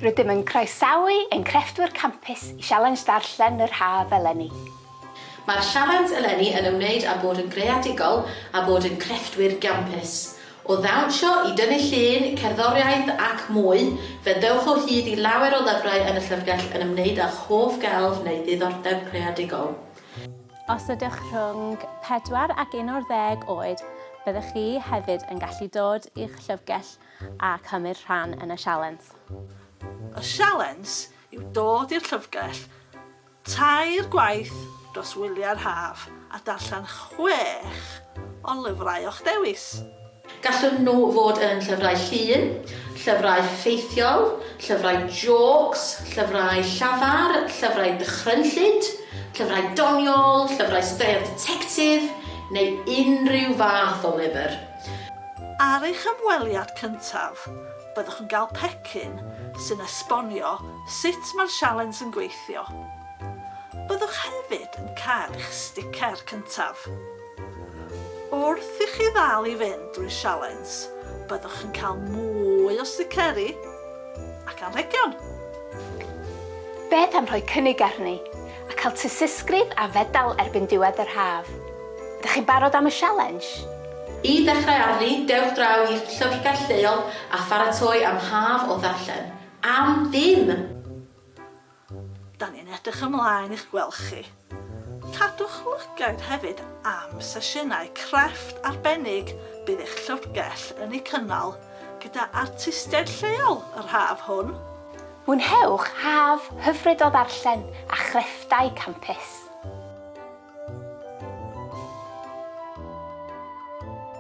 Rydym yn croesawu ein crefftwyr campus i Sialens Ddarllen yr Haf eleni. Mae'r sialens eleni yn ymwneud â bod yn greadigol a bod yn crefftwyr gampus. O ddawnsio i dynnu llun, cerddoriaeth ac mwy, fe ddewch o hyd i lawer o lyfrau yn y llyfrgell yn ymwneud â'ch hoff gelf neu ddiddordeb creadigol. Os ydych rhwng pedwar ac 11 oed, byddech chi hefyd yn gallu dod i'ch llyfrgell a cymryd rhan yn y sialens. Y sialens yw dod i'r llyfrgell tair gwaith dros wyliau'r haf a darllen chwech o lyfrau o'ch dewis. Gallwn nhw fod yn llyfrau llun, llyfrau ffeithiol, llyfrau jôcs, llyfrau llafar, llyfrau dychrynllyd, llyfrau doniol, llyfrau straeon ditectif, neu unrhyw fath o lyfr. Ar eich ymweliad cyntaf, byddwch yn cael pecyn sy'n esbonio sut mae'r sialens yn gweithio. Byddwch hefyd yn cael eich sticer cyntaf. Wrth i chi ddal i fynd drwy'r sialens, byddwch yn cael mwy o sticeri ac anrhegion. Beth am rhoi cynnig arni, a cael tystysgrif a fedal erbyn diwedd yr haf? Ydych chi'n barod am y sialens? I ddechrau arni, dewch draw i'ch llyfrgell lleol a pharatoi am haf o ddarllen. Am ddim! Da ni'n edrych ymlaen i'ch gweld chi. Cadwch lygaid hefyd am sesiynau crefft arbennig bydd eich llyfrgell yn eu cynnal gyda artistiaid lleol yr haf hwn. Mwynhewch haf hyfryd o ddarllen a chrefftau campus.